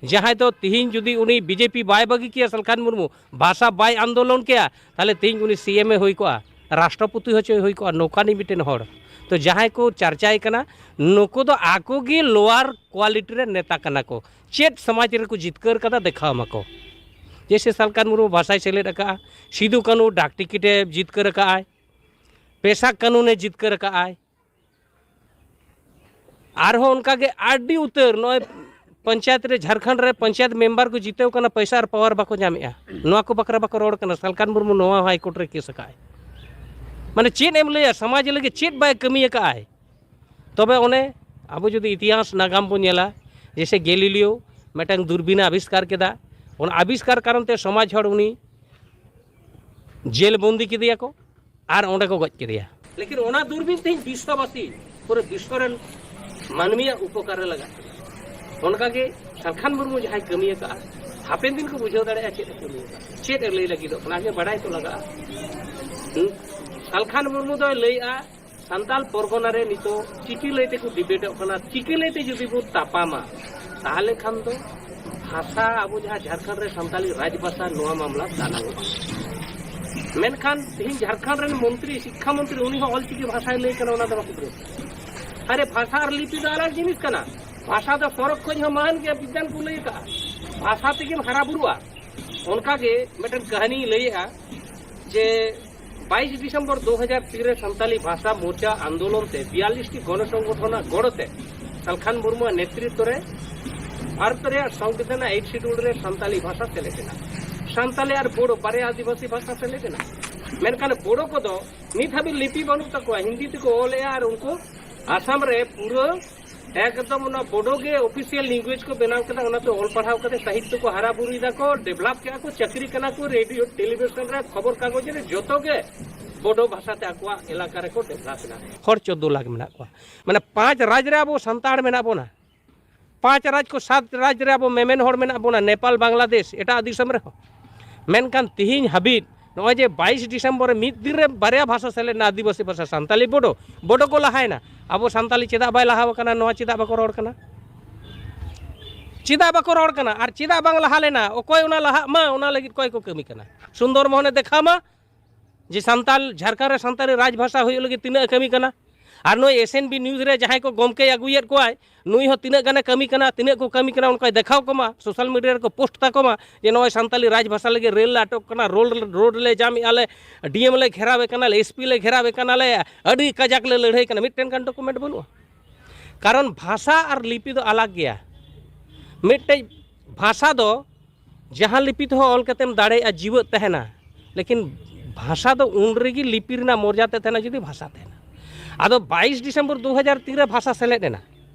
ᱡᱟᱦᱟᱸᱭ ᱫᱚ ᱛᱤᱦᱤᱧ ᱡᱩᱫᱤ ᱩᱱᱤ ᱵᱤᱡᱮᱯᱤ ᱵᱟᱭ ᱵᱟᱹᱜᱤ ᱠᱮᱭᱟ, ᱥᱟᱞᱠᱷᱟᱱ ᱢᱩᱨᱢᱩ ᱵᱷᱟᱥᱟ ᱵᱟᱭ ᱟᱱᱫᱳᱞᱚᱱ ᱠᱮᱭᱟ, ᱛᱟᱦᱞᱮ ᱛᱤᱦᱤᱧ ᱩᱱᱤ ᱥᱤ ᱮᱢ ᱮ ᱦᱩᱭ ᱠᱚᱜᱼᱟ, ᱨᱟᱥᱴᱨᱚᱯᱚᱛᱤ ᱦᱚᱪᱚᱭ ᱦᱩᱭ ᱠᱚᱜᱼᱟ, ᱱᱚᱝᱠᱟᱱᱤᱡ ᱢᱤᱫᱴᱮᱱ ᱦᱚᱲ᱾ ᱛᱚ ᱡᱟᱦᱟᱸᱭ ᱠᱚ ᱪᱟᱨᱪᱟᱭ ᱠᱟᱱᱟ, ᱱᱩᱠᱩ ᱫᱚ ᱟᱠᱚ ᱜᱮ ᱞᱳᱣᱟᱨ ᱠᱣᱟᱞᱤᱴᱤ ᱨᱮ ᱱᱮᱛᱟ ᱠᱟᱱᱟ ᱠᱚ᱾ ᱪᱮᱫ ᱥᱚᱢᱟᱡᱽ ᱨᱮᱠᱚ ᱡᱤᱛᱠᱟᱹᱨ ᱠᱟᱫᱟ, ᱫᱮᱠᱷᱟᱣ ᱢᱟᱠᱚ᱾ ᱡᱮᱭᱥᱮ ᱥᱟᱞᱠᱷᱟᱱ ᱢᱩᱨᱢᱩ ᱵᱷᱟᱥᱟᱭ ᱥᱮᱞᱮᱫ ᱟᱠᱟᱫᱼᱟ, ᱥᱤᱫᱩ ᱠᱟᱹᱱᱦᱩ ᱰᱟᱠ ᱴᱤᱠᱤᱴ ᱮ ᱡᱤᱛᱠᱟᱹᱨ ᱟᱠᱟᱫᱼᱟᱭ, ᱯᱮᱥᱟ ᱠᱟᱹᱱᱩᱱ ᱮ ᱡᱤᱛᱠᱟᱹᱨ ᱟᱠᱟᱫᱼᱟᱭ, ᱟᱨᱦᱚᱸ ᱚᱱᱠᱟᱜᱮ ᱟᱹᱰᱤ ᱩᱛᱟᱹᱨ ᱱᱚᱜᱼᱚᱭ ᱯᱚᱧᱪᱟᱭᱮᱛ ᱨᱮ, ᱡᱷᱟᱲᱠᱷᱚᱸᱰ ᱨᱮ ᱯᱚᱧᱪᱟᱭᱮᱛ ᱢᱮᱢᱵᱟᱨ ᱠᱚ ᱡᱤᱛᱟᱹᱣ ᱠᱟᱱᱟ, ᱯᱚᱭᱥᱟ ᱟᱨ ᱯᱟᱣᱟᱨ ᱵᱟᱠᱚ ᱧᱟᱢᱮᱜᱼᱟ᱾ ᱱᱚᱣᱟ ᱠᱚ ᱵᱟᱠᱷᱨᱟ ᱵᱟᱠᱚ ᱨᱚᱲ ᱠᱟᱱᱟ᱾ ᱥᱟᱞᱠᱷᱟᱱ ᱢᱩᱨᱢᱩ ᱱᱚᱣᱟ ᱦᱚᱸ ᱦᱟᱭᱠᱳᱨᱴ ᱨᱮ ᱠᱮᱥ ᱟᱠᱟᱫᱼᱟᱭ᱾ ᱢᱟᱱᱮ ᱪᱮᱫ ᱮᱢ ᱞᱟᱹᱭᱟ, ᱥᱚᱢᱟᱡᱽ ᱞᱟᱹᱜᱤᱫ ᱪᱮᱫ ᱵᱟᱭ ᱠᱟᱹᱢᱤ ᱟᱠᱟᱫᱼᱟᱭ? ᱛᱚᱵᱮ ᱚᱱᱮ ᱟᱵᱚ ᱡᱩᱫᱤ ᱤᱛᱤᱦᱟᱥ ᱱᱟᱜᱟᱢ ᱵᱚᱱ ᱧᱮᱞᱟ, ᱡᱮᱭᱥᱮ ᱜᱮᱞᱤᱞᱤᱭᱳ ᱢᱤᱫᱴᱟᱝ ᱫᱩᱨᱵᱤᱱᱮ ᱟᱵᱤᱥᱠᱟᱨ ᱠᱮᱫᱟ, ᱚᱱᱟ ᱟᱵᱤᱥᱠᱟᱨ ᱠᱟᱨᱚᱱ ᱛᱮ ᱥᱚᱢᱟᱡᱽ ᱦᱚᱲ ᱩᱱᱤ ᱡᱮᱞ ᱵᱚᱱᱫᱤ ᱠᱮᱫᱮᱭᱟ ᱠᱚ᱾ ᱟᱨ ᱚᱸᱰᱮ ᱠᱚ ᱜᱚᱡ ᱠᱮᱫᱮᱭᱟ᱾ ᱞᱮᱠᱤᱱ ᱚᱱᱟ ᱫᱩᱨᱵᱤᱱ ᱛᱮᱦᱮᱧ ᱵᱤᱥᱥᱚᱵᱟᱥᱤ, ᱯᱩᱨᱟᱹ ᱵᱤᱥᱥᱚ ᱨᱮᱱ ᱢᱟᱹᱱᱢᱤᱭᱟᱜ ᱩᱯᱚᱠᱟᱨ ᱨᱮ ᱞᱟᱜᱟᱜ ᱠᱟᱱᱟ᱾ ᱚᱱᱠᱟᱜᱮ ᱥᱟᱞᱠᱷᱟᱱ ᱢᱩᱨᱢᱩ ᱡᱟᱦᱟᱸᱭ ᱠᱟᱹᱢᱤ ᱟᱠᱟᱫᱼᱟ, ᱦᱟᱯᱮᱱ ᱫᱤᱱ ᱠᱚ ᱵᱩᱡᱷᱟᱹᱣ ᱫᱟᱲᱮᱭᱟᱜᱼᱟ ᱪᱮᱫ ᱮ ᱠᱟᱹᱢᱤ ᱟᱠᱟᱫᱼᱟ, ᱪᱮᱫ ᱮ ᱞᱟᱹᱭ ᱞᱟᱹᱜᱤᱫᱚᱜ ᱠᱟᱱᱟ, ᱟᱜᱮ ᱵᱟᱰᱟᱭ ᱛᱚ ᱞᱟᱜᱟᱜᱼᱟ᱾ ᱦᱩᱸ? ᱥᱟᱞᱠᱷᱟᱱ ᱢᱩᱨᱢᱩ ᱫᱚᱭ ᱞᱟᱹᱭᱮᱫᱼᱟ, ᱥᱟᱱᱛᱟᱞ ᱯᱚᱨᱜᱚᱱᱟ ᱨᱮ ᱱᱤᱛᱚᱜ ᱪᱤᱠᱤ ᱞᱟᱹᱭ ᱛᱮᱠᱚ ᱰᱤᱵᱮᱴᱚᱜ ᱠᱟᱱᱟ, ᱪᱤᱠᱤ ᱞᱟᱹᱭ ᱛᱮ ᱡᱩᱫᱤ ᱵᱚ ᱛᱟᱯᱟᱢᱟ, ᱛᱟᱦᱚᱞᱮ ᱠᱷᱟᱱ ᱫᱚ ᱵᱷᱟᱥᱟ, ᱟᱵᱚ ᱡᱟᱦᱟᱸ ᱡᱷᱟᱲᱠᱷᱚᱸᱰ ᱨᱮ ᱥᱟᱱᱛᱟᱞᱤ ᱨᱟᱡᱽ ᱵᱷᱟᱥᱟ, ᱱᱚᱣᱟ ᱢᱟᱢᱞᱟ ᱫᱟᱱᱟᱝᱚᱜᱼᱟ᱾ ᱢᱮᱱᱠᱷᱟᱱ ᱛᱮᱦᱮᱧ ᱡᱷᱟᱲᱠᱷᱚᱸᱰ ᱨᱮᱱ ᱢᱚᱱᱛᱨᱤ, ᱥᱤᱠᱠᱷᱟ ᱢᱚᱱᱛᱨᱤ, ᱩᱱᱤ ᱦᱚᱸ ᱚᱞᱪᱤᱠᱤ ᱵᱷᱟᱥᱟᱭ ᱞᱟᱹᱭ ᱠᱟᱱᱟ, ᱚᱱᱟ ᱫᱚ ᱵᱟᱠᱚ ᱵᱤᱨᱳᱫᱷ᱾ ᱟᱨᱮ, ᱵᱷᱟᱥᱟ ᱟᱨ ᱞᱤᱯᱤ ᱫᱚ ᱟᱞᱟᱜᱽ ᱡᱤᱱᱤᱥ ᱠᱟᱱᱟ᱾ ᱵᱷᱟᱥᱟ ᱫᱚ ᱥᱚᱨᱚᱜ ᱠᱷᱚᱱ ᱦᱚᱸ ᱢᱟᱦᱟᱱ ᱜᱮᱭᱟ, ᱵᱤᱫᱽᱫᱟᱱ ᱠᱚ ᱞᱟᱹᱭ ᱟᱠᱟᱫᱼᱟ᱾ ᱵᱷᱟᱥᱟ ᱛᱮᱜᱮᱢ ᱦᱟᱨᱟ ᱵᱩᱨᱩᱜᱼᱟ᱾ ᱚᱱᱠᱟᱜᱮ ᱢᱤᱫᱴᱮᱱ ᱠᱟᱹᱦᱱᱤᱧ ᱞᱟᱹᱭᱮᱫᱼᱟ ᱡᱮ ᱵᱟᱭᱤᱥ ᱰᱤᱥᱮᱢᱵᱚᱨ ᱫᱩ ᱦᱟᱡᱟᱨ ᱛᱤᱱ ᱨᱮ ᱥᱟᱱᱛᱟᱞᱤ ᱵᱷᱟᱥᱟ ᱢᱳᱨᱪᱟ ᱟᱱᱫᱳᱞᱚᱱ ᱛᱮ ᱵᱤᱭᱟᱞᱞᱤᱥ ᱴᱤ ᱜᱚᱱᱚ ᱥᱚᱝᱜᱚᱴᱷᱚᱱᱟᱜ ᱜᱚᱲᱚ ᱛᱮ ᱥᱟᱞᱠᱷᱟᱱ ᱢᱩᱨᱢᱩᱣᱟᱜ ᱱᱮᱛᱨᱤᱛᱵ ᱨᱮ ᱵᱷᱟᱨᱚᱛ ᱨᱮᱭᱟᱜ ᱥᱚᱝᱵᱤᱫᱷᱟᱱ ᱟᱜ ᱮᱭᱤᱴ ᱥᱤᱰᱩᱞ ᱨᱮ ᱥᱟᱱᱛᱟᱞᱤ ᱵᱷᱟᱥᱟ ᱥᱮᱞᱮᱫ ᱮᱱᱟ᱾ ᱥᱟᱱᱛᱟᱞᱤ ᱟᱨ ᱵᱳᱰᱳ ᱵᱟᱨᱭᱟ ᱟᱹᱫᱤᱵᱟᱹᱥᱤ ᱵᱷᱟᱥᱟ ᱥᱮᱞᱮᱫ ᱮᱱᱟ᱾ ᱢᱮᱱᱠᱷᱟᱱ ᱵᱳᱰᱳ ᱠᱚᱫᱚ ᱱᱤᱛ ᱦᱟᱹᱵᱤᱡ ᱞᱤᱯᱤ ᱵᱟᱹᱱᱩᱜ ᱛᱟᱠᱚᱣᱟ, ᱦᱤᱱᱫᱤ ᱛᱮᱠᱚ ᱚᱞᱮᱜᱼᱟ ᱟᱨ ᱩᱱᱠᱩ ᱟᱥᱟᱢ ᱨᱮ ᱯᱩᱨᱟᱹ ᱮᱠᱫᱚᱢ ᱚᱱᱟ ᱵᱳᱰᱳ ᱜᱮ ᱚᱯᱷᱤᱥᱤᱭᱟᱞ ᱞᱮᱝᱜᱩᱭᱮᱡᱽ ᱠᱚ ᱵᱮᱱᱟᱣ ᱠᱮᱫᱟ, ᱚᱱᱟᱛᱮ ᱚᱞ ᱯᱟᱲᱦᱟᱣ ᱠᱟᱛᱮ ᱥᱟᱦᱤᱛᱛᱚ ᱠᱚ ᱦᱟᱨᱟ ᱵᱩᱨᱩᱭ ᱫᱟᱠᱚ, ᱰᱮᱵᱷᱞᱚᱯ ᱠᱮᱫᱟ ᱠᱚ, ᱪᱟᱹᱠᱨᱤ ᱠᱟᱱᱟ ᱠᱚ, ᱨᱮᱰᱤᱭᱳ, ᱴᱮᱞᱤᱵᱷᱤᱥᱚᱱ ᱨᱮ, ᱠᱷᱚᱵᱚᱨ ᱠᱟᱜᱚᱡᱽ ᱨᱮ, ᱡᱚᱛᱚ ᱜᱮ ᱵᱳᱰᱳ ᱵᱷᱟᱥᱟ ᱛᱮ ᱟᱠᱚᱣᱟᱜ ᱮᱞᱟᱠᱟ ᱨᱮᱠᱚ ᱰᱮᱵᱷᱞᱚᱯ ᱮᱱᱟ᱾ ᱦᱚᱲ ᱪᱳᱫᱽᱫᱳ ᱞᱟᱠᱷ ᱢᱮᱱᱟᱜ ᱠᱚᱣᱟ, ᱢᱟᱱᱮ ᱯᱟᱸᱪ ᱨᱟᱡᱽ ᱨᱮ ᱟᱵᱚ ᱥᱟᱱᱛᱟᱲ ᱢᱮᱱᱟᱜ ᱵᱚᱱᱟ, ᱯᱟᱸᱪ ᱨᱟᱡᱽ ᱠᱚ ᱥᱟᱛ ᱨᱟᱡᱽ ᱨᱮ ᱟᱵᱚ ᱢᱮᱢᱮᱱ ᱦᱚᱲ ᱢᱮᱱᱟᱜ ᱵᱚᱱᱟ, ᱱᱮᱯᱟᱞ, ᱵᱟᱝᱞᱟᱫᱮᱥ, ᱮᱴᱟᱜ ᱫᱤᱥᱚᱢ ᱨᱮᱦᱚᱸ᱾ ᱢᱮᱱᱠᱷᱟᱱ ᱛᱤᱦᱤᱧ ᱦᱟᱹᱵᱤᱡ ᱱᱚᱜᱼᱚᱭ ᱡᱮ ᱵᱟᱭᱤᱥ ᱰᱤᱥᱮᱢᱵᱚᱨ ᱨᱮ ᱢᱤᱫ ᱫᱤᱱ ᱨᱮ ᱵᱟᱨᱭᱟ ᱵᱷᱟᱥᱟ ᱥᱮᱞᱮᱫ ᱮᱱᱟ, ᱟᱹᱫᱤᱵᱟᱹᱥᱤ ᱵᱷᱟᱥᱟ, ᱥᱟᱱᱛᱟᱞᱤ ᱵᱳᱰᱳ, ᱵᱳᱰᱳ ᱠᱚ ᱞᱟᱦᱟᱭᱮᱱᱟ, ᱟᱵᱚ ᱥᱟᱱᱛᱟᱞᱤ ᱪᱮᱫᱟᱜ ᱵᱟᱭ ᱞᱟᱦᱟ ᱟᱠᱟᱱᱟ, ᱱᱚᱣᱟ ᱪᱮᱫᱟᱜ ᱵᱟᱠᱚ ᱨᱚᱲ ᱠᱟᱱᱟ? ᱪᱮᱫᱟᱜ ᱵᱟᱠᱚ ᱨᱚᱲ ᱠᱟᱱᱟ? ᱟᱨ ᱪᱮᱫᱟᱜ ᱵᱟᱝ ᱞᱟᱦᱟ ᱞᱮᱱᱟ? ᱚᱠᱚᱭ ᱚᱱᱟ ᱞᱟᱦᱟᱜ ᱢᱟ, ᱚᱱᱟ ᱞᱟᱹᱜᱤᱫ ᱚᱠᱚᱭ ᱠᱚ ᱠᱟᱹᱢᱤ ᱠᱟᱱᱟ? ᱥᱩᱱᱫᱚᱨ ᱢᱳᱦᱚᱱᱮ ᱫᱮᱠᱷᱟᱣ ᱢᱟ ᱡᱮ ᱥᱟᱱᱛᱟᱞ, ᱡᱷᱟᱲᱠᱷᱚᱸᱰ ᱨᱮ ᱥᱟᱱᱛᱟᱲᱤ ᱨᱟᱡᱽ ᱵᱷᱟᱥᱟ ᱦᱩᱭᱩᱜ ᱞᱟᱹᱜᱤᱫ ᱛᱤᱱᱟᱹᱜ ᱮ ᱠᱟᱹᱢᱤ ᱠᱟᱱᱟ᱾ ᱟᱨ ᱱᱩᱭ ᱮᱥ ᱮᱱ ᱵᱤ ᱱᱤᱭᱩᱡᱽ ᱨᱮ ᱡᱟᱦᱟᱸᱭ ᱠᱚ ᱜᱚᱢᱠᱮᱭ ᱟᱹᱜᱩᱭᱮᱫ ᱠᱚᱣᱟᱭ, ᱱᱩᱭ ᱦᱚᱸ ᱛᱤᱱᱟᱹᱜ ᱜᱟᱱᱮ ᱠᱟᱹᱢᱤ ᱠᱟᱱᱟ, ᱛᱤᱱᱟᱹᱜ ᱠᱚ ᱠᱟᱹᱢᱤ ᱠᱟᱱᱟ, ᱚᱱᱠᱟᱭ ᱫᱮᱠᱷᱟᱣ ᱠᱚᱢᱟ, ᱥᱳᱥᱟᱞ ᱢᱤᱰᱤᱭᱟ ᱨᱮᱠᱚ ᱯᱳᱥᱴ ᱛᱟᱠᱚ ᱢᱟ ᱡᱮ ᱱᱚᱜᱼᱚᱭ ᱥᱟᱱᱛᱟᱞᱤ ᱨᱟᱡᱽ ᱵᱷᱟᱥᱟ ᱞᱟᱹᱜᱤᱫ ᱨᱮᱞ ᱞᱮ ᱟᱴᱚᱠ ᱠᱟᱱᱟ, ᱨᱳᱰ, ᱨᱳᱰ ᱞᱮ ᱡᱟᱢ ᱮᱫᱼᱟ ᱞᱮ, ᱰᱤ ᱮᱢ ᱞᱮ ᱜᱷᱮᱨᱟᱣᱮ ᱠᱟᱱᱟ ᱞᱮ, ᱮᱥ ᱯᱤ ᱞᱮ ᱜᱷᱮᱨᱟᱣᱮ ᱠᱟᱱᱟ ᱞᱮ, ᱟᱹᱰᱤ ᱠᱟᱡᱟᱠ ᱞᱮ ᱞᱟᱹᱲᱦᱟᱹᱭ ᱠᱟᱱᱟ᱾ ᱢᱤᱫᱴᱮᱱ ᱜᱟᱱ ᱰᱚᱠᱩᱢᱮᱱᱴ ᱵᱟᱹᱱᱩᱜᱼᱟ᱾ ᱠᱟᱨᱚᱱ ᱵᱷᱟᱥᱟ ᱟᱨ ᱞᱤᱯᱤ ᱫᱚ ᱟᱞᱟᱜᱽ ᱜᱮᱭᱟ᱾ ᱢᱤᱫᱴᱮᱡ ᱵᱷᱟᱥᱟ ᱫᱚ ᱡᱟᱦᱟᱸ ᱞᱤᱯᱤ ᱛᱮᱦᱚᱸ ᱚᱞ ᱠᱟᱛᱮᱢ ᱫᱟᱲᱮᱭᱟᱜᱼᱟ, ᱡᱤᱣᱮᱫ ᱛᱟᱦᱮᱱᱟ, ᱞᱮᱠᱤᱱ ᱵᱷᱟᱥᱟ ᱫᱚ ᱩᱱ ᱨᱮᱜᱮ ᱞᱤᱯᱤ ᱨᱮᱱᱟᱜ ᱢᱚᱨᱡᱟᱫᱟ ᱛᱟᱦᱮᱱᱟ ᱡᱩᱫᱤ ᱵᱷᱟᱥᱟ ᱛᱟᱦᱮᱱᱟ᱾ ᱟᱫᱚ ᱵᱟᱭᱤᱥ ᱰᱤᱥᱮᱢᱵᱚᱨ ᱫᱩ ᱦᱟᱡᱟᱨ ᱛᱤᱱ ᱨᱮ ᱵᱷᱟᱥᱟ ᱥᱮᱞᱮᱫ ᱮᱱᱟ᱾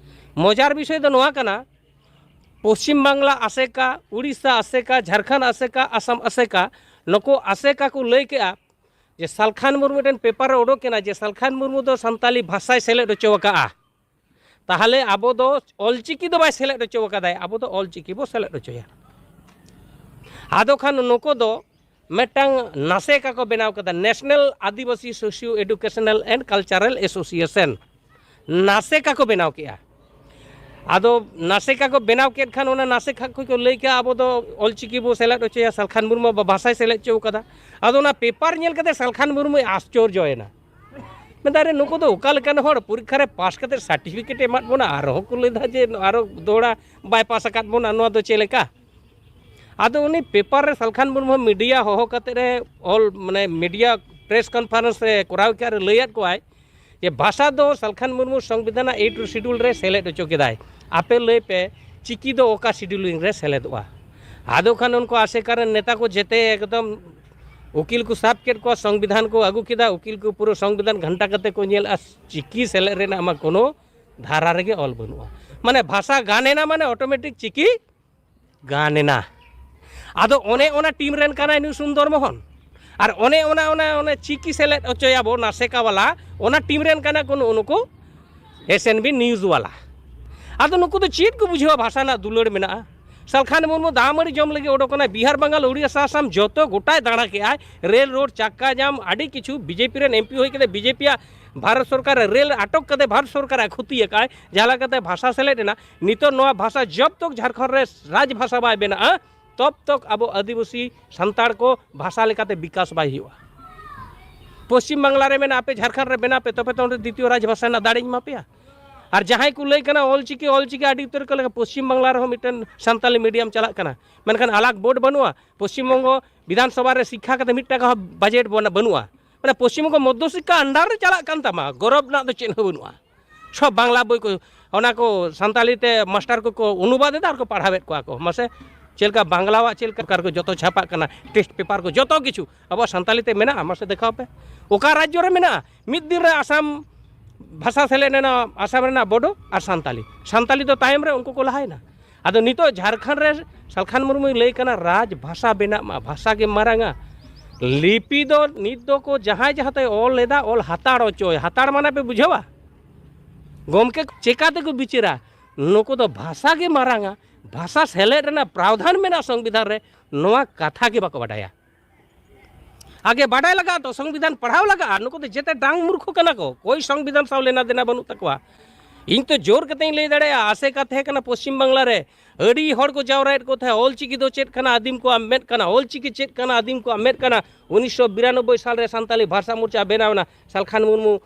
ᱢᱚᱡᱟᱨ ᱵᱤᱥᱚᱭ ᱫᱚ ᱱᱚᱣᱟ ᱠᱟᱱᱟ, ᱯᱚᱥᱪᱤᱢ ᱵᱟᱝᱞᱟ ᱟᱥᱮᱠᱟ, ᱩᱲᱤᱥᱥᱟ ᱟᱥᱮᱠᱟ, ᱡᱷᱟᱲᱠᱷᱚᱸᱰ ᱟᱥᱮᱠᱟ, ᱟᱥᱟᱢ ᱟᱥᱮᱠᱟ, ᱱᱩᱠᱩ ᱟᱥᱮᱠᱟ ᱠᱚ ᱞᱟᱹᱭ ᱠᱮᱜᱼᱟ ᱡᱮ ᱥᱟᱞᱠᱷᱟᱱ ᱢᱩᱨᱢᱩ ᱢᱤᱫᱴᱮᱱ ᱯᱮᱯᱟᱨ ᱨᱮ ᱚᱰᱚᱠ ᱮᱱᱟ ᱡᱮ ᱥᱟᱞᱠᱷᱟᱱ ᱢᱩᱨᱢᱩ ᱫᱚ ᱥᱟᱱᱛᱟᱞᱤ ᱵᱷᱟᱥᱟᱭ ᱥᱮᱞᱮᱫ ᱦᱚᱪᱚ ᱟᱠᱟᱫᱼᱟ᱾ ᱛᱟᱦᱚᱞᱮ ᱟᱵᱚ ᱫᱚ ᱚᱞᱪᱤᱠᱤ ᱫᱚ ᱵᱟᱭ ᱥᱮᱞᱮᱫ ᱦᱚᱪᱚ ᱟᱠᱟᱫᱟᱭ, ᱟᱵᱚ ᱫᱚ ᱚᱞᱪᱤᱠᱤ ᱵᱚ ᱥᱮᱞᱮᱫ ᱦᱚᱪᱚᱭᱟ᱾ ᱟᱫᱚ ᱠᱷᱟᱱ ᱱᱩᱠᱩ ᱫᱚ ᱢᱤᱫᱴᱟᱝ ᱱᱟᱥᱮᱠᱟ ᱠᱚ ᱵᱮᱱᱟᱣ ᱠᱮᱫᱟ, National Adivasi Socio Educational and Cultural Association, ᱱᱟᱥᱮᱠᱟ ᱠᱚ ᱵᱮᱱᱟᱣ ᱠᱮᱜᱼᱟ᱾ ᱟᱫᱚ ᱱᱟᱥᱮᱠᱟ ᱠᱚ ᱵᱮᱱᱟᱣ ᱠᱮᱫ ᱠᱷᱟᱱ, ᱚᱱᱟ ᱱᱟᱥᱮᱠᱟ ᱠᱷᱚᱱ ᱠᱚ ᱞᱟᱹᱭ ᱠᱮᱜᱼᱟ, "ᱟᱵᱚ ᱫᱚ ᱚᱞᱪᱤᱠᱤ ᱵᱚ ᱥᱮᱞᱮᱫ ᱦᱚᱪᱚᱭᱟ", ᱥᱟᱞᱠᱷᱟᱱ ᱢᱩᱨᱢᱩ ᱵᱟ-, ᱵᱷᱟᱥᱟᱭ ᱥᱮᱞᱮᱫ ᱦᱚᱪᱚ ᱠᱟᱫᱟ᱾ ᱟᱫᱚ ᱚᱱᱟ ᱯᱮᱯᱟᱨ ᱧᱮᱞ ᱠᱟᱛᱮ ᱥᱟᱞᱠᱷᱟᱱ ᱢᱩᱨᱢᱩᱭ ᱟᱥᱪᱚᱨᱡᱚᱭᱮᱱᱟ᱾ ᱢᱮᱱᱫᱟ, "ᱟᱨᱮ, ᱱᱩᱠᱩ ᱫᱚ ᱚᱠᱟ ᱞᱮᱠᱟᱱ ᱦᱚᱲ, ᱯᱚᱨᱤᱠᱠᱷᱟ ᱨᱮ ᱯᱟᱥ ᱠᱟᱛᱮ ᱥᱟᱨᱴᱤᱯᱷᱤᱠᱮᱴ ᱮ ᱮᱢᱟᱫ ᱵᱚᱱᱟ, ᱟᱨᱦᱚᱸ ᱠᱚ ᱞᱟᱹᱭᱫᱟ ᱡᱮ ᱟᱨᱚ ᱫᱚᱦᱲᱟ ᱵᱟᱭ ᱯᱟᱥ ᱟᱠᱟᱫ ᱵᱚᱱᱟ, ᱱᱚᱣᱟ ᱫᱚ ᱪᱮᱫ ᱞᱮᱠᱟ?" ᱟᱫᱚ ᱩᱱᱤ ᱯᱮᱯᱟᱨ ᱨᱮ ᱥᱟᱞᱠᱷᱟᱱ ᱢᱩᱨᱢᱩ ᱢᱤᱰᱤᱭᱟ ᱦᱚᱦᱚ ᱠᱟᱛᱮ ᱨᱮ ᱚᱞ, ᱢᱟᱱᱮ, ᱢᱤᱰᱤᱭᱟ ᱯᱨᱮᱥ ᱠᱚᱱᱯᱷᱟᱨᱮᱱᱥ ᱨᱮ ᱠᱚᱨᱟᱣ ᱠᱮᱫ ᱨᱮ ᱞᱟᱹᱭᱟᱫ ᱠᱚᱣᱟᱭ ᱡᱮ ᱵᱷᱟᱥᱟ ᱫᱚ ᱥᱟᱞᱠᱷᱟᱱ ᱢᱩᱨᱢᱩ ᱥᱚᱝᱵᱤᱫᱷᱟᱱ ᱮᱭᱤᱴ ᱥᱤᱰᱩᱞ ᱨᱮ ᱥᱮᱞᱮᱫ ᱦᱚᱪᱚ ᱠᱮᱫᱟᱭ, ᱟᱯᱮ ᱞᱟᱹᱭ ᱯᱮ ᱪᱤᱠᱤ ᱫᱚ ᱚᱠᱟ ᱥᱤᱰᱩᱞᱤᱝ ᱨᱮ ᱥᱮᱞᱮᱫᱚᱜᱼᱟ? ᱟᱫᱚ ᱠᱷᱟᱱ ᱩᱱᱠᱩ ᱟᱥᱮᱠᱟ ᱨᱮᱱ ᱱᱮᱛᱟ ᱠᱚ ᱡᱮᱛᱮ ᱮᱠᱫᱚᱢ ᱩᱠᱤᱞ ᱠᱚ ᱥᱟᱵ ᱠᱮᱫ ᱠᱚᱣᱟ, ᱥᱚᱝᱵᱤᱫᱷᱟᱱ ᱠᱚ ᱟᱹᱜᱩ ᱠᱮᱫᱟ, ᱩᱠᱤᱞ ᱠᱚ ᱯᱩᱨᱟᱹ ᱥᱚᱝᱵᱤᱫᱷᱟᱱ ᱜᱷᱟᱱᱴᱟ ᱠᱟᱛᱮ ᱠᱚ ᱧᱮᱞᱮᱫᱼᱟ, ᱪᱤᱠᱤ ᱥᱮᱞᱮᱫ ᱨᱮᱱᱟᱜ ᱢᱟ ᱠᱳᱱᱳ ᱫᱷᱟᱨᱟ ᱨᱮᱜᱮ ᱚᱞ ᱵᱟᱹᱱᱩᱜᱼᱟ᱾ ᱢᱟᱱᱮ ᱵᱷᱟᱥᱟ ᱜᱟᱱ ᱮᱱᱟ ᱢᱟᱱᱮ ᱚᱴᱳᱢᱮᱴᱤᱠ ᱪᱤᱠᱤ ᱜᱟᱱ ᱮᱱᱟ᱾ ᱟᱫᱚ ᱚᱱᱮ ᱚᱱᱟ ᱴᱤᱢ ᱨᱮᱱ ᱠᱟᱱᱟᱭ ᱱᱩᱭ ᱥᱩᱱᱫᱚᱨ ᱢᱳᱦᱚᱱ, ᱟᱨ ᱚᱱᱮ ᱚᱱᱟ, ᱚᱱᱟ, ᱚᱱᱟ ᱪᱤᱠᱤ ᱥᱮᱞᱮᱫ ᱦᱚᱪᱚᱭᱟᱵᱚ ᱱᱟᱥᱮᱠᱟ ᱵᱟᱞᱟ, ᱚᱱᱟ ᱴᱤᱢ ᱨᱮᱱ ᱠᱟᱱᱟ ᱠᱚ ᱱᱩᱜᱼᱩ ᱱᱩᱠᱩ ᱮᱥ ᱮᱱ ᱵᱤ ᱱᱤᱭᱩᱡᱽ ᱵᱟᱞᱟ᱾ ᱟᱫᱚ ᱱᱩᱠᱩ ᱫᱚ ᱪᱮᱫ ᱠᱚ ᱵᱩᱡᱷᱟᱹᱣᱟ ᱵᱷᱟᱥᱟ ᱨᱮᱱᱟᱜ ᱫᱩᱞᱟᱹᱲ ᱢᱮᱱᱟᱜᱼᱟ? ᱥᱟᱞᱠᱷᱟᱱ ᱢᱩᱨᱢᱩ ᱫᱟᱜ ᱢᱟᱹᱲᱤ ᱡᱚᱢ ᱞᱟᱹᱜᱤᱫ ᱚᱰᱚᱠ ᱠᱟᱱᱟᱭ, ᱵᱤᱦᱟᱨ, ᱵᱟᱝᱜᱟᱞ, ᱩᱲᱤᱥᱥᱟ, ᱟᱥᱟᱢ ᱡᱚᱛᱚ ᱜᱚᱴᱟᱭ ᱫᱟᱬᱟ ᱠᱮᱜᱼᱟᱭ, ᱨᱮᱞ ᱨᱳᱰ ᱪᱟᱠᱟ ᱡᱟᱢ, ᱟᱹᱰᱤ ᱠᱤᱪᱷᱩ᱾ ᱵᱤᱡᱮᱯᱤ ᱨᱮᱱ ᱮᱢ ᱯᱤ ᱦᱩᱭ ᱠᱟᱛᱮ ᱵᱤᱡᱮᱯᱤᱭᱟᱜ ᱵᱷᱟᱨᱚᱛ ᱥᱚᱨᱠᱟᱨ ᱨᱮ ᱨᱮᱞ ᱟᱴᱚᱠ ᱠᱟᱛᱮ ᱵᱷᱟᱨᱚᱛ ᱥᱚᱨᱠᱟᱨᱟᱜ ᱠᱷᱚᱛᱤ ᱟᱠᱟᱫᱼᱟᱭ, ᱡᱟᱦᱟᱸ ᱞᱮᱠᱟᱛᱮ ᱵᱷᱟᱥᱟ ᱥᱮᱞᱮᱫ ᱮᱱᱟ᱾ ᱱᱤᱛᱚᱜ ᱱᱚᱣᱟ ᱵᱷᱟᱥᱟ ᱡᱚᱵ ᱛᱚᱠ ᱡᱷᱟᱲᱠᱷᱚᱸᱰ ᱨᱮ ᱨᱟᱡᱽ ᱵᱷᱟᱥᱟ ᱵᱟᱭ ᱵᱮᱱᱟᱜᱼᱟ, ᱛᱚᱵ ᱛᱚᱠ ᱟᱵᱚ ᱟᱹᱫᱤᱵᱟᱹᱥᱤ ᱥᱟᱱᱛᱟᱲ ᱠᱚ ᱵᱷᱟᱥᱟ ᱞᱮᱠᱟᱛᱮ ᱵᱤᱠᱟᱥ ᱵᱟᱭ ᱦᱩᱭᱩᱜᱼᱟ᱾ ᱯᱚᱥᱪᱤᱢ ᱵᱟᱝᱞᱟ ᱨᱮ ᱢᱮᱱᱟᱜ ᱯᱮ, ᱡᱷᱟᱲᱠᱷᱚᱸᱰ ᱨᱮ ᱵᱮᱱᱟᱣ ᱯᱮ, ᱛᱚᱵᱮ ᱛᱚ ᱚᱸᱰᱮ ᱫᱤᱛᱤᱭᱚ ᱨᱟᱡᱽ ᱵᱷᱟᱥᱟ ᱨᱮᱱᱟᱜ ᱫᱟᱲᱮᱧ ᱮᱢᱟ ᱯᱮᱭᱟ᱾ ᱟᱨ ᱡᱟᱦᱟᱸᱭ ᱠᱚ ᱞᱟᱹᱭ ᱠᱟᱱᱟ ᱚᱞᱪᱤᱠᱤ, ᱚᱞᱪᱤᱠᱤ ᱟᱹᱰᱤ ᱩᱛᱟᱹᱨ ᱠᱚ ᱞᱟᱹᱭᱟ, ᱯᱚᱥᱪᱤᱢ ᱵᱟᱝᱞᱟ ᱨᱮᱦᱚᱸ ᱢᱤᱫᱴᱮᱱ ᱥᱟᱱᱛᱟᱞᱤ ᱢᱤᱰᱤᱭᱟᱢ ᱪᱟᱞᱟᱜ ᱠᱟᱱᱟ, ᱢᱮᱱᱠᱷᱟᱱ ᱟᱞᱟᱜᱽ ᱵᱳᱨᱰ ᱵᱟᱹᱱᱩᱜᱼᱟ᱾ ᱯᱚᱥᱪᱤᱢ ᱵᱚᱝᱜᱚ ᱵᱤᱫᱷᱟᱱ ᱥᱚᱵᱷᱟ ᱨᱮ ᱥᱤᱠᱠᱷᱟ ᱠᱟᱛᱮ ᱢᱤᱫ ᱴᱟᱠᱟ ᱦᱚᱸ ᱵᱟᱡᱮᱴ ᱵᱟᱹᱱ-, ᱵᱟᱹᱱᱩᱜᱼᱟ᱾ ᱢᱟᱱᱮ ᱯᱚᱥᱪᱤᱢ ᱵᱚᱝᱜᱚ ᱢᱚᱫᱽᱫᱷᱚ ᱥᱤᱠᱠᱷᱟ under ᱨᱮ ᱪᱟᱞᱟᱜ ᱠᱟᱱ ᱛᱟᱢᱟ, ᱜᱚᱨᱚᱵᱽ ᱨᱮᱱᱟᱜ ᱫᱚ ᱪᱮᱫ ᱦᱚᱸ ᱵᱟᱹᱱᱩᱜᱼᱟ᱾ ᱥᱚᱵ ᱵᱟᱝᱞᱟ ᱵᱳᱭ ᱠᱚ, ᱚᱱᱟ ᱠᱚ ᱥᱟᱱᱛᱟᱞᱤ ᱛᱮ ᱢᱟᱥᱴᱟᱨ ᱠᱚᱠᱚ ᱚᱱᱩᱵᱟᱫ ᱮᱫᱟ ᱟᱨ ᱠᱚ ᱯᱟᱲᱦᱟᱣᱮᱫ ᱠᱚᱣᱟ ᱠᱚ᱾ ᱢᱟᱥᱮ, ᱪᱮᱫ ᱞᱮᱠᱟ ᱵᱟᱝᱞᱟᱣᱟᱜ ᱪᱮᱫ ᱞᱮᱠᱟ ᱥᱚᱨᱠᱟᱨ ᱠᱚ ᱡᱚᱛᱚ ᱪᱷᱟᱯᱟᱜ ᱠᱟᱱᱟ, ᱴᱮᱥᱴ ᱯᱮᱯᱟᱨ ᱠᱚ ᱡᱚᱛᱚ ᱠᱤᱪᱷᱩ ᱟᱵᱚᱣᱟᱜ ᱥᱟᱱᱛᱟᱞᱤ ᱛᱮ ᱢᱮᱱᱟᱜᱼᱟ? ᱢᱟᱥᱮ ᱫᱮᱠᱷᱟᱣ ᱯᱮ, ᱚᱠᱟ ᱨᱟᱡᱽᱡᱚ ᱨᱮ ᱢᱮᱱᱟᱜᱼᱟ? ᱢᱤᱫ ᱫᱤᱱ ᱨᱮ ᱟᱥᱟᱢ ᱵᱷᱟᱥᱟ ᱥᱮᱞᱮᱫ ᱮᱱᱟ, ᱟᱥᱟᱢ ᱨᱮᱱᱟᱜ ᱵᱳᱰᱳ ᱟᱨ ᱥᱟᱱᱛᱟᱞᱤ᱾ ᱥᱟᱱᱛᱟᱞᱤ ᱫᱚ ᱛᱟᱭᱚᱢ ᱨᱮ, ᱩᱱᱠᱩ ᱠᱚ ᱞᱟᱦᱟᱭᱮᱱᱟ᱾ ᱟᱫᱚ ᱱᱤᱛᱚᱜ ᱡᱷᱟᱲᱠᱷᱚᱸᱰ ᱨᱮ ᱥᱟᱞᱠᱷᱟᱱ ᱢᱩᱨᱢᱩᱭ ᱞᱟᱹᱭ ᱠᱟᱱᱟ ᱨᱟᱡᱽ ᱵᱷᱟᱥᱟ ᱵᱮᱱᱟᱜ ᱢᱟ, ᱵᱷᱟᱥᱟ ᱜᱮ ᱢᱟᱨᱟᱝᱟ᱾ ᱞᱤᱯᱤ ᱫᱚ ᱱᱤᱛ ᱫᱚ ᱠᱚ ᱡᱟᱦᱟᱸᱭ ᱡᱟᱦᱟᱸ ᱛᱮ ᱚᱞ ᱞᱮᱫᱟ, ᱚᱞ ᱦᱟᱛᱟᱲ ᱦᱚᱪᱚᱭ, ᱦᱟᱛᱟᱲ ᱢᱟᱱᱮ ᱯᱮ ᱵᱩᱡᱷᱟᱹᱣᱟ? ᱜᱚᱢᱠᱮ ᱪᱮᱠᱟ ᱛᱮᱠᱚ ᱵᱤᱪᱟᱹᱨᱟ? ᱱᱩᱠᱩ ᱫᱚ ᱵᱷᱟᱥᱟ ᱜᱮ ᱢᱟᱨᱟᱝᱟ, ᱵᱷᱟᱥᱟ ᱥᱮᱞᱮᱫ ᱨᱮᱱᱟᱜ ᱯᱨᱟᱣᱫᱷᱟᱱ ᱢᱮᱱᱟᱜᱼᱟ ᱥᱚᱝᱵᱤᱫᱷᱟᱱ ᱨᱮ, ᱱᱚᱣᱟ ᱠᱟᱛᱷᱟ ᱜᱮ ᱵᱟᱠᱚ ᱵᱟᱰᱟᱭᱟ᱾ ᱟᱜᱮ ᱵᱟᱰᱟᱭ ᱞᱟᱜᱟᱜᱼᱟ ᱛᱚ, ᱥᱚᱝᱵᱤᱫᱷᱟᱱ ᱯᱟᱲᱦᱟᱣ ᱞᱟᱜᱟᱜᱼᱟ᱾ ᱱᱩᱠᱩ ᱫᱚ ᱡᱮᱛᱮ ᱰᱟᱝ ᱢᱩᱨᱠᱷᱩ ᱠᱟᱱᱟ ᱠᱚ, ᱠᱳᱭ ᱥᱚᱝᱵᱤᱫᱷᱟᱱ ᱥᱟᱶ ᱞᱮᱱᱟ ᱫᱮᱱᱟ ᱵᱟᱹᱱᱩᱜ ᱛᱟᱠᱚᱣᱟ᱾ ᱤᱧ ᱛᱚ ᱡᱳᱨ ᱠᱟᱛᱮᱧ ᱞᱟᱹᱭ ᱫᱟᱲᱮᱭᱟᱜᱼᱟ, ᱟᱥᱮᱠᱟ ᱛᱟᱦᱮᱸ ᱠᱟᱱᱟ ᱯᱚᱥᱪᱤᱢ ᱵᱟᱝᱞᱟ ᱨᱮ, ᱟᱹᱰᱤ ᱦᱚᱲ ᱠᱚ ᱡᱟᱣᱨᱟᱭᱮᱫ ᱠᱚ ᱛᱟᱦᱮᱸᱫ, ᱚᱞᱪᱤᱠᱤ ᱫᱚ ᱪᱮᱫ ᱠᱟᱱᱟ ᱟᱹᱫᱤᱢ ᱠᱚᱣᱟᱜ ᱢᱮᱫ ᱠᱟᱱᱟ, ᱚᱞᱪᱤᱠᱤ ᱪᱮᱫ ᱠᱟᱱᱟ ᱟᱹᱫᱤᱢ ᱠᱚᱣᱟᱜ ᱢᱮᱫ ᱠᱟᱱᱟ᱾ ᱩᱱᱤᱥᱥᱚ ᱵᱤᱨᱟᱱᱚᱵᱵᱳᱭ ᱥᱟᱞ ᱨᱮ ᱥᱟᱱᱛᱟᱞᱤ ᱵᱷᱟᱥᱟ ᱢᱳᱨᱪᱟ ᱵᱮᱱᱟᱣ ᱮᱱᱟ, ᱥᱟᱞᱠᱷᱟᱱ ᱢᱩᱨᱢᱩ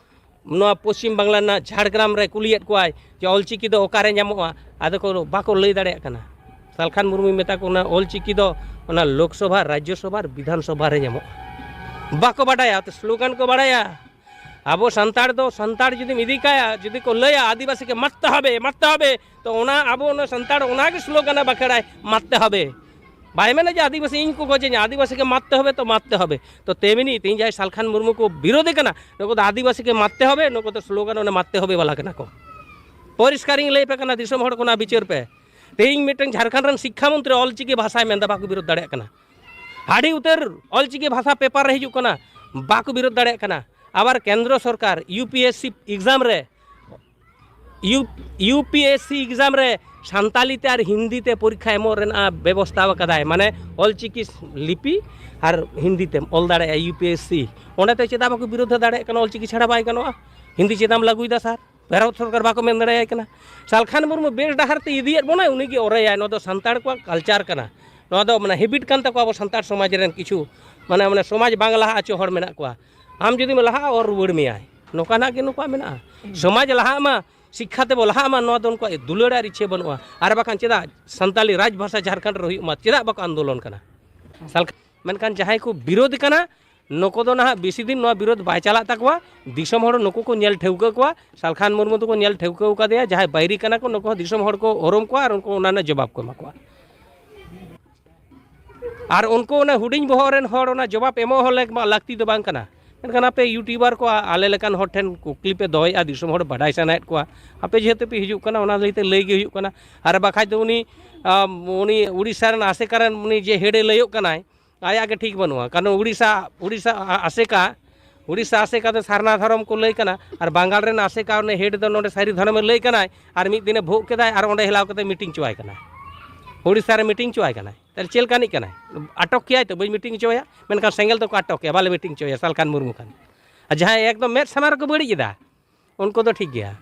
ᱱᱚᱣᱟ ᱯᱚᱥᱪᱤᱢ ᱵᱟᱝᱞᱟ ᱨᱮᱱᱟᱜ ᱡᱷᱟᱲᱜᱨᱟᱢ ᱨᱮ ᱠᱩᱞᱤᱭᱮᱫ ᱠᱚᱣᱟᱭ ᱡᱮ ᱚᱞᱪᱤᱠᱤ ᱫᱚ ᱚᱠᱟᱨᱮ ᱧᱟᱢᱚᱜᱼᱟ, ᱟᱫᱚ ᱠᱚ ᱵᱟᱠᱚ ᱞᱟᱹᱭ ᱫᱟᱲᱮᱭᱟᱜ ᱠᱟᱱᱟ᱾ ᱥᱟᱞᱠᱷᱟᱱ ᱢᱩᱨᱢᱩᱭ ᱢᱮᱛᱟ ᱠᱚ ᱠᱟᱱᱟ ᱚᱞᱪᱤᱠᱤ ᱫᱚ ᱚᱱᱟ ᱞᱳᱠᱥᱚᱵᱷᱟ, ᱨᱟᱡᱽᱡᱚᱥᱚᱵᱷᱟ ᱟᱨ ᱵᱤᱫᱷᱟᱱ ᱥᱚᱵᱷᱟ ᱨᱮ ᱧᱟᱢᱚᱜᱼᱟ᱾ ᱵᱟᱠᱚ ᱵᱟᱰᱟᱭᱟ, ᱛᱚ ᱥᱞᱳᱜᱟᱱ ᱠᱚ ᱵᱟᱰᱟᱭᱟ᱾ ᱟᱵᱚ ᱥᱟᱱᱛᱟᱲ ᱫᱚ, ᱥᱟᱱᱛᱟᱲ ᱡᱩᱫᱤᱢ ᱤᱫᱤ ᱠᱟᱭᱟ, ᱡᱩᱫᱤ ᱠᱚ ᱞᱟᱹᱭᱟ ᱟᱹᱫᱤᱵᱟᱹᱥᱤ ᱜᱮ ᱢᱟᱛᱛᱮ ᱦᱚᱵᱮ, ᱢᱟᱛᱛᱮ ᱦᱚᱵᱮ, ᱛᱚ ᱚᱱᱟ ᱟᱵᱚ ᱚᱱᱟ ᱥᱟᱱᱛᱟᱲ ᱚᱱᱟᱜᱮ ᱥᱞᱳᱜᱟᱱᱮ ᱵᱟᱠᱷᱮᱲᱟᱭ, ᱢᱟᱛᱛᱮ ᱦᱚᱵᱮ᱾ ᱵᱟᱭ ᱢᱮᱱᱟ ᱡᱮ ᱟᱹᱫᱤᱵᱟᱹᱥᱤ ᱤᱧ ᱠᱚ ᱜᱚᱡᱤᱧᱟ, ᱟᱹᱫᱤᱵᱟᱹᱥᱤ ᱜᱮ ᱢᱟᱛᱛᱮ ᱦᱚᱵᱮ, ᱛᱚ ᱢᱟᱛᱛᱮ ᱦᱚᱵᱮ᱾ ᱛᱚ ᱛᱮᱢᱱᱤ ᱛᱮᱦᱮᱧ ᱡᱟᱦᱟᱸᱭ ᱥᱟᱞᱠᱷᱟᱱ ᱢᱩᱨᱢᱩ ᱠᱚ ᱵᱤᱨᱳᱫᱮ ᱠᱟᱱᱟ, ᱱᱩᱠᱩ ᱫᱚ ᱟᱹᱫᱤᱵᱟᱹᱥᱤ ᱜᱮ ᱢᱟᱛᱛᱮ ᱦᱚᱵᱮ, ᱱᱩᱠᱩ ᱫᱚ ᱥᱞᱳᱜᱟᱱ ᱚᱱᱟ ᱢᱟᱛᱛᱮ ᱦᱚᱵᱮ ᱵᱟᱞᱟ ᱠᱟᱱᱟ ᱠᱚ᱾ ᱯᱚᱨᱤᱥᱠᱟᱨᱤᱧ ᱞᱟᱹᱭ ᱟᱯᱮ ᱠᱟᱱᱟ, ᱫᱤᱥᱚᱢ ᱦᱚᱲ ᱠᱚ ᱚᱱᱟ ᱵᱤᱪᱟᱹᱨ ᱯᱮ᱾ ᱛᱮᱦᱮᱧ ᱢᱤᱫᱴᱟᱝ ᱡᱷᱟᱲᱠᱷᱚᱸᱰ ᱨᱮᱱ ᱥᱤᱠᱠᱷᱟ ᱢᱚᱱᱛᱨᱤ ᱚᱞᱪᱤᱠᱤ ᱵᱷᱟᱥᱟᱭ ᱢᱮᱱᱫᱟ, ᱵᱟᱠᱚ ᱵᱤᱨᱳᱫ ᱫᱟᱲᱮᱭᱟᱜ ᱠᱟᱱᱟ᱾ ᱟᱹᱰᱤ ᱩᱛᱟᱹᱨ ᱚᱞᱪᱤᱠᱤ ᱵᱷᱟᱥᱟ ᱯᱮᱯᱟᱨ ᱨᱮ ᱦᱤᱡᱩᱜ ᱠᱟᱱᱟ, ᱵᱟᱠᱚ ᱵᱤᱨᱳᱫ ᱫᱟᱲᱮᱭᱟᱜ ᱠᱟᱱᱟ᱾ ᱟᱵᱟᱨ ᱠᱮᱱᱫᱨᱚ ᱥᱚᱨᱠᱟᱨ U P S C exam ᱨᱮ, U, U P S C exam ᱨᱮ ᱥᱟᱱᱛᱟᱞᱤ ᱛᱮ ᱟᱨ ᱦᱤᱱᱫᱤ ᱛᱮ ᱯᱚᱨᱤᱠᱠᱷᱟ ᱮᱢᱚᱜ ᱨᱮᱱᱟᱜ ᱵᱮᱵᱚᱥᱛᱷᱟ ᱟᱠᱟᱫᱟᱭ, ᱢᱟᱱᱮ ᱚᱞᱪᱤᱠᱤ ᱞᱤᱯᱤ ᱟᱨ ᱦᱤᱱᱫᱤ ᱛᱮᱢ ᱚᱞ ᱫᱟᱲᱮᱭᱟᱜᱼᱟ ᱤᱭᱩ ᱯᱤ ᱮᱥ ᱥᱤ᱾ ᱚᱸᱰᱮ ᱛᱮ ᱪᱮᱫᱟᱜ ᱵᱟᱠᱚ ᱵᱤᱨᱳᱫᱷ ᱫᱟᱲᱮᱭᱟᱜ ᱠᱟᱱᱟ? ᱚᱞᱪᱤᱠᱤ ᱪᱷᱟᱲᱟ ᱵᱟᱭ ᱜᱟᱱᱚᱜᱼᱟ, ᱦᱤᱱᱫᱤ ᱪᱮᱫᱟᱜ ᱮᱢ ᱞᱟᱹᱜᱩᱭᱮᱫᱟ ᱥᱟᱨ? ᱵᱷᱟᱨᱚᱛ ᱥᱚᱨᱠᱟᱨ ᱵᱟᱠᱚ ᱢᱮᱱ ᱫᱟᱲᱮᱭᱟᱭ ᱠᱟᱱᱟ᱾ ᱥᱟᱞᱠᱷᱟᱱ ᱢᱩᱨᱢᱩ ᱵᱮᱥ ᱰᱟᱦᱟᱨ ᱛᱮ ᱤᱫᱤᱭᱮᱫ ᱵᱚᱱᱟᱭ, ᱩᱱᱤᱜᱮ ᱚᱨᱮᱭᱟᱭ᱾ ᱱᱚᱣᱟ ᱫᱚ ᱥᱟᱱᱛᱟᱲ ᱠᱚᱣᱟᱜ ᱠᱟᱞᱪᱟᱨ ᱠᱟᱱᱟ, ᱱᱚᱣᱟ ᱫᱚ ᱢᱟᱱᱮ ᱦᱮᱵᱤᱴ ᱠᱟᱱ ᱛᱟᱠᱚᱣᱟ ᱟᱵᱚ ᱥᱟᱱᱛᱟᱲ ᱥᱚᱢᱟᱡᱽ ᱨᱮᱱ ᱠᱤᱪᱷᱩ, ᱢᱟᱱᱮ, ᱢᱟᱱᱮ ᱥᱚᱢᱟᱡᱽ ᱵᱟᱝ ᱞᱟᱦᱟ ᱦᱚᱪᱚ ᱦᱚᱲ ᱢᱮᱱᱟᱜ ᱠᱚᱣᱟ᱾ ᱟᱢ ᱡᱩᱫᱤᱢ ᱞᱟᱦᱟᱜᱼᱟ, ᱚᱨ ᱨᱩᱣᱟᱹᱲ ᱢᱮᱭᱟᱭ᱾ ᱱᱚᱝᱠᱟᱱᱟᱜ ᱜᱮ ᱱᱚᱝᱠᱟ ᱢᱮᱱᱟᱜᱼᱟ᱾ ᱥᱚᱢᱟᱡᱽ ᱞᱟᱦᱟᱜ ᱢᱟ, ᱥᱤᱠᱠᱷᱟ ᱛᱮᱵᱚ ᱞᱟᱦᱟᱜ ᱢᱟ, ᱱᱚᱣᱟ ᱫᱚ ᱩᱱᱠᱩᱣᱟᱜ ᱫᱩᱞᱟᱹᱲ ᱟᱨ ᱤᱪᱪᱷᱟᱹ ᱵᱟᱹᱱᱩᱜᱼᱟ᱾ ᱟᱨ ᱵᱟᱠᱷᱟᱱ ᱪᱮᱫᱟᱜ ᱥᱟᱱᱛᱟᱞᱤ ᱨᱟᱡᱽ ᱵᱷᱟᱥᱟ ᱡᱷᱟᱲᱠᱷᱚᱸᱰ ᱨᱮ ᱦᱩᱭᱩᱜ ᱢᱟ, ᱪᱮᱫᱟᱜ ᱵᱟᱠᱚ ᱟᱱᱫᱳᱞᱚᱱ ᱠᱟᱱᱟ? ᱥᱟᱞᱠᱷᱟᱱ ᱢᱮᱱᱠᱷᱟᱱ ᱡᱟᱦᱟᱸᱭ ᱠᱚ ᱵᱤᱨᱳᱫᱷ ᱠᱟᱱᱟ, ᱱᱩᱠᱩ ᱫᱚ ᱱᱟᱦᱟᱜ ᱵᱮᱥᱤ ᱫᱤᱱ ᱱᱚᱣᱟ ᱵᱤᱨᱳᱫᱷ ᱵᱟᱭ ᱪᱟᱞᱟᱜ ᱛᱟᱠᱚᱣᱟ᱾ ᱫᱤᱥᱚᱢ ᱦᱚᱲ ᱱᱩᱠᱩ ᱠᱚ ᱧᱮᱞ ᱴᱷᱟᱹᱣᱠᱟᱹ ᱠᱚᱣᱟ, ᱥᱟᱞᱠᱷᱟᱱ ᱢᱩᱨᱢᱩ ᱫᱚᱠᱚ ᱧᱮᱞ ᱴᱷᱟᱹᱣᱠᱟᱹ ᱟᱠᱟᱫᱮᱭᱟ᱾ ᱡᱟᱦᱟᱸᱭ ᱵᱟᱹᱭᱨᱤ ᱠᱟᱱᱟ ᱠᱚ, ᱱᱩᱠᱩ ᱦᱚᱸ ᱫᱤᱥᱚᱢ ᱦᱚᱲ ᱠᱚ ᱩᱨᱩᱢ ᱠᱚᱣᱟ ᱟᱨ ᱩᱱᱠᱩ ᱚᱱᱟ ᱨᱮᱱᱟᱜ ᱡᱚᱵᱟᱵ ᱠᱚ ᱮᱢᱟ ᱠᱚᱣᱟ᱾ ᱟᱨ ᱩᱱᱠᱩ ᱚᱱᱟ ᱦᱩᱰᱤᱧ ᱵᱚᱦᱚᱜ ᱨᱮᱱ ᱦᱚᱲ ᱚᱱᱟ ᱡᱚᱵᱟᱵ ᱮᱢᱚᱜ ᱦᱚᱸ ᱞᱮᱠ-, ᱞᱟᱹᱠᱛᱤ ᱫᱚ ᱵᱟᱝ ᱠᱟᱱᱟ᱾ ᱢᱮᱱᱠᱷᱟᱱ ᱟᱯᱮ ᱭᱩᱴᱩᱵᱟᱨ ᱠᱚ, ᱟᱞᱮ ᱞᱮᱠᱟᱱ ᱦᱚᱲ ᱴᱷᱮᱱ ᱠᱩᱠᱞᱤ ᱯᱮ ᱫᱚᱦᱚᱭᱮᱫᱼᱟ, ᱫᱤᱥᱚᱢ ᱦᱚᱲ ᱵᱟᱰᱟᱭ ᱥᱟᱱᱟᱭᱮᱫ ᱠᱚᱣᱟ, ᱟᱯᱮ ᱡᱮᱦᱮᱛᱩ ᱯᱮ ᱦᱤᱡᱩᱜ ᱠᱟᱱᱟ, ᱚᱱᱟ ᱞᱟᱹᱭᱛᱮ ᱞᱟᱹᱭ ᱜᱮ ᱦᱩᱭᱩᱜ ᱠᱟᱱᱟ᱾ ᱟᱨ ᱵᱟᱠᱷᱟᱡ ᱫᱚ ᱩᱱᱤ, ᱟᱢ, ᱩᱱᱤ ᱩᱲᱤᱥᱥᱟ ᱨᱮᱱ ᱟᱥᱮᱠᱟ ᱨᱮᱱ ᱩᱱᱤ ᱡᱮ ᱦᱮᱰᱮ ᱞᱟᱹᱭᱚᱜ ᱠᱟᱱᱟᱭ, ᱟᱭᱟᱜ ᱜᱮ ᱴᱷᱤᱠ ᱵᱟᱹᱱᱩᱜᱼᱟ᱾ ᱠᱟᱨᱚᱱ ᱩᱲᱤᱥᱥᱟ, ᱩᱲᱤᱥᱥᱟ ᱟ-, ᱟᱥᱮᱠᱟ, ᱩᱲᱤᱥᱥᱟ ᱟᱥᱮᱠᱟ ᱫᱚ ᱥᱟᱨᱱᱟ ᱫᱷᱚᱨᱚᱢ ᱠᱚ ᱞᱟᱹᱭ ᱠᱟᱱᱟ, ᱟᱨ ᱵᱟᱝᱜᱟᱞ ᱨᱮᱱ ᱟᱥᱮᱠᱟ ᱩᱱᱤ ᱦᱮᱰ ᱫᱚ ᱱᱚᱰᱮ ᱥᱟᱹᱨᱤ ᱫᱷᱚᱨᱚᱢᱮ ᱞᱟᱹᱭ ᱠᱟᱱᱟᱭ, ᱟᱨ ᱢᱤᱫ ᱫᱤᱱᱮ ᱵᱷᱳᱜ ᱠᱮᱫᱟᱭ ᱟᱨ ᱚᱸᱰᱮ ᱦᱮᱞᱟᱣ ᱠᱟᱛᱮ ᱢᱤᱴᱤᱝ ᱪᱚᱣᱟᱭ ᱠᱟᱱᱟᱭ, ᱩᱲᱤᱥᱥᱟ ᱨᱮ ᱢᱤᱴᱤᱝ ᱪᱚᱣᱟᱭ ᱠᱟᱱᱟᱭ᱾ ᱛᱟᱦᱞᱮ ᱪᱮᱫ ᱞᱮᱠᱟᱱᱤᱡ ᱠᱟᱱᱟᱭ? ᱟᱴᱚᱠ ᱠᱮᱭᱟᱭ ᱛᱚ, ᱵᱟᱹᱧ ᱢᱤᱴᱤᱝ ᱦᱚᱪᱚᱣᱟᱭᱟ? ᱢᱮᱱᱠᱷᱟᱱ ᱥᱮᱸᱜᱮᱞ ᱫᱚᱠᱚ ᱟᱴᱚᱠ ᱠᱮᱭᱟ, ᱵᱟᱞᱮ ᱢᱤᱴᱤᱝ ᱦᱚᱪᱚᱣᱟᱭᱟ ᱥᱟᱞᱠᱷᱟᱱ ᱢᱩᱨᱢᱩ ᱠᱷᱟᱱ᱾ ᱟᱨ ᱡᱟᱦᱟᱸᱭ ᱮᱠᱫᱚᱢ ᱢᱮᱫ ᱥᱟᱢᱟᱝ ᱨᱮᱠᱚ ᱵᱟᱹᱲᱤᱡ ᱮᱫᱟ, ᱩᱱᱠᱩ ᱫᱚ ᱴᱷᱤᱠ ᱜᱮᱭᱟ᱾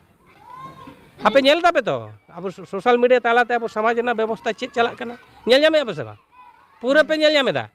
ᱟᱯᱮ ᱧᱮᱞ ᱫᱟᱯᱮ ᱛᱚ, ᱟᱵᱚ ᱥᱳ-, ᱥᱳᱥᱟᱞ ᱢᱤᱰᱤᱭᱟ ᱛᱟᱞᱟᱛᱮ ᱟᱵᱚ ᱥᱚᱢᱟᱡᱽ ᱨᱮᱱᱟᱜ ᱵᱮᱵᱚᱥᱛᱷᱟ ᱪᱮᱫ ᱪᱟᱞᱟᱜ ᱠᱟᱱᱟ, ᱧᱮᱞ ᱧᱟᱢᱮᱫᱼᱟ ᱯᱮ ᱥᱮ ᱵᱟᱝ? ᱯᱩᱨᱟᱹ ᱯᱮ ᱧᱮᱞ ᱧᱟᱢᱮᱫᱟ᱾